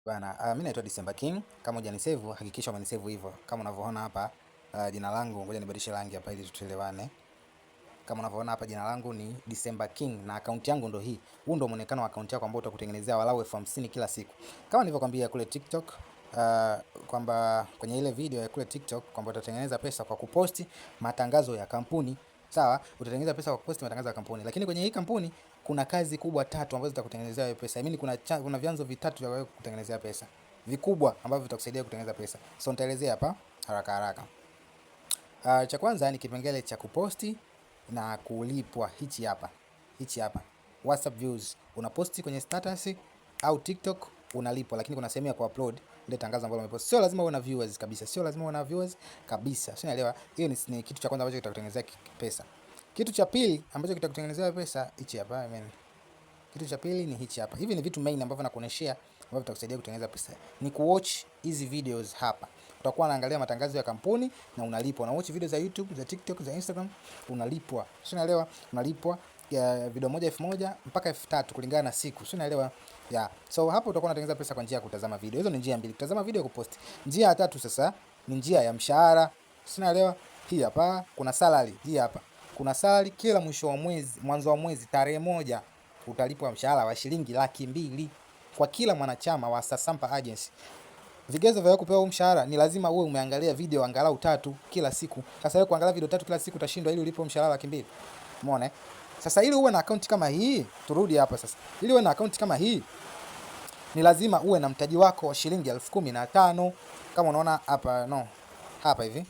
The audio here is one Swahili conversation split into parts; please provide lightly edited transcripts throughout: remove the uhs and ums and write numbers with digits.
Bana, mimi naitwa December King. Kama hujanisave hakikisha umenisave hivyo. Kama unavyoona hapa, jina langu, ngoja nibadilishe rangi hapa ili tuelewane. Kama unavyoona hapa jina langu ni December King na akaunti yangu ndo hii. Huu ndo muonekano wa akaunti yako ambao utakutengenezea walau 50,000 kila siku. Kama nilivyokuambia kule TikTok, kwamba kwenye ile video ya kule TikTok kwamba utatengeneza pesa kwa kuposti matangazo ya kampuni. Sawa, utatengeneza pesa kwa kuposti matangazo ya kampuni. Lakini kwenye hii kampuni kuna kazi kubwa tatu ambazo zitakutengenezea wewe pesa. I mean kuna vyanzo vitatu vya wewe kutengenezea pesa vikubwa ambavyo vitakusaidia kutengeneza pesa. So nitaelezea hapa haraka haraka. Cha kwanza ni kipengele cha kuposti na kulipwa, hichi hapa. Hichi hapa. WhatsApp views. Unaposti kwenye status au TikTok unalipwa, lakini kuna sehemu ya kuupload ile tangazo ambalo umepost. Sio lazima uwe na viewers kabisa. Sio lazima uwe na viewers kabisa. Sio, naelewa? Hiyo ni kitu cha kwanza ambacho kitakutengenezea pesa. Kitu cha pili ambacho kitakutengenezea pesa hichi hapa, I mean, kitu cha pili ni hichi hapa. Hivi ni vitu main ambavyo nakuoneshea ambavyo vitakusaidia kutengeneza pesa. Ni kuwatch hizi videos hapa. Utakuwa unaangalia matangazo ya kampuni na unalipwa. Una watch video za YouTube, za TikTok, za Instagram, unalipwa. Sio, unaelewa? Unalipwa ya video moja 1,000 mpaka 3,000 kulingana na siku. Sio, unaelewa? Yeah. So hapo utakuwa unatengeneza pesa kwa njia ya kutazama video. Hizo ni njia mbili, kutazama video, kupost. Njia ya tatu sasa ni njia ya mshahara. Sio, unaelewa? Hii hapa kuna salary, hii hapa. Kuna salary kila mwisho wa mwezi, mwanzo wa mwezi tarehe 1 utalipwa mshahara wa shilingi 200,000 kwa kila mwanachama wa Sasampa Agency. Vigezo vya kupewa huu mshahara ni lazima uwe umeangalia video angalau 3 kila siku. Sasa wewe kuangalia video 3 kila siku utashindwa ili ulipwe mshahara 200,000. Umeona? Sasa ili uwe na account kama hii, turudi hapa sasa. Ili uwe na account kama hii ni lazima uwe na mtaji wako wa shilingi 15,000. Kama unaona hapa, no. Hapa hivi.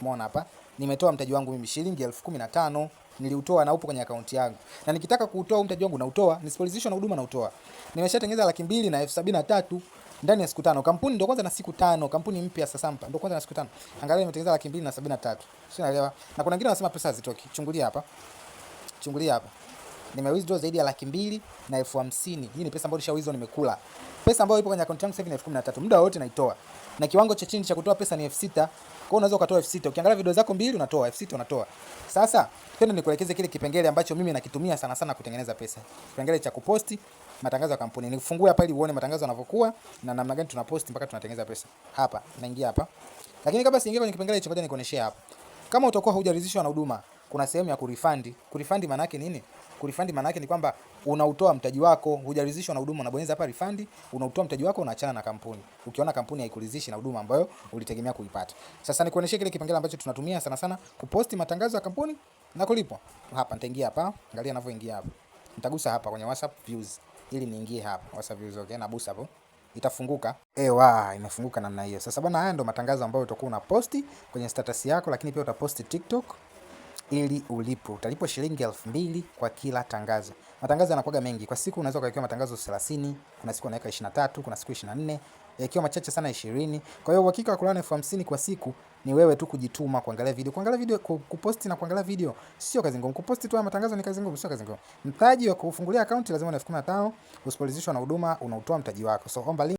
Umeona hapa? Nimetoa mtaji wangu mimi shilingi 15,000. Niliutoa na upo kwenye akaunti yangu. Na nikitaka kuutoa mtaji wangu nautoa, nisipolizishwa na huduma nautoa. Nimeshatengeneza 273,000 ndani ya siku 5. Kampuni ndio kwanza na siku 5, kampuni mpya Sasampa ndio kwanza na siku 5. Angalia nimetengeneza 273,000. Sio, naelewa? Na kuna wengine wanasema pesa hazitoki. Chungulia hapa. Chungulia hapa. Nime withdraw zaidi ya 250,000. Hii ni pesa ambayo nisha withdraw, nimekula. Pesa ambayo ipo kwenye akaunti yangu sasa hivi ni 13,000. Muda wote naitoa. Na kiwango cha chini cha kutoa pesa ni 6,000. Kwa hiyo unaweza ukatoa 6,000. Ukiangalia video zako mbili unatoa 6,000 unatoa. Sasa twende nikuelekeze kile kipengele ambacho mimi nakitumia sana sana kutengeneza pesa. Kipengele cha kuposti matangazo ya kampuni. Nifungue hapa ili uone matangazo yanavyokuwa na namna gani tunaposti mpaka tunatengeneza pesa. Hapa naingia hapa. Lakini kabla siingie kwenye kipengele hicho, ngoja nikuoneshe hapa. Kama utakuwa hujaridhishwa na huduma, kuna sehemu ya kurefund. Kurefund maana yake nini? Kurefund maana yake ni kwamba unautoa mtaji wako, hujaridhishwa na huduma, unabonyeza hapa refund, unautoa mtaji wako, unaachana na kampuni. Ukiona kampuni haikuridhishi na huduma ambayo ulitegemea kuipata. Sasa nikuoneshe kile kipengele ambacho tunatumia sana sana kuposti matangazo ya kampuni na kulipwa. Hapa nitaingia hapa, angalia ninavyoingia hapa. Nitagusa hapa kwenye WhatsApp views ili niingie hapa WhatsApp views, okay, nagusa hapo. Itafunguka. Ewa, imefunguka namna hiyo. Sasa bwana, haya ndo matangazo ambayo utakuwa unaposti kwenye status yako, lakini pia utaposti TikTok ili ulipwe. Utalipwa shilingi 2,000 kwa kila tangazo. Matangazo yanakuwa mengi. Kwa siku unaweza kuwekewa matangazo 30, kuna siku unaweka 23, kuna siku 24, yakiwa machache sana 20. Kwa hiyo uhakika wa kulala 50,000 kwa siku ni wewe tu kujituma, kuangalia video. Kuangalia video, kuposti na kuangalia video sio kazi ngumu. Kuposti tu matangazo ni kazi ngumu, sio kazi ngumu. Mtaji wa kufungulia account lazima ni 15,000. Usipolizishwa na huduma unautoa mtaji wako. So omba link.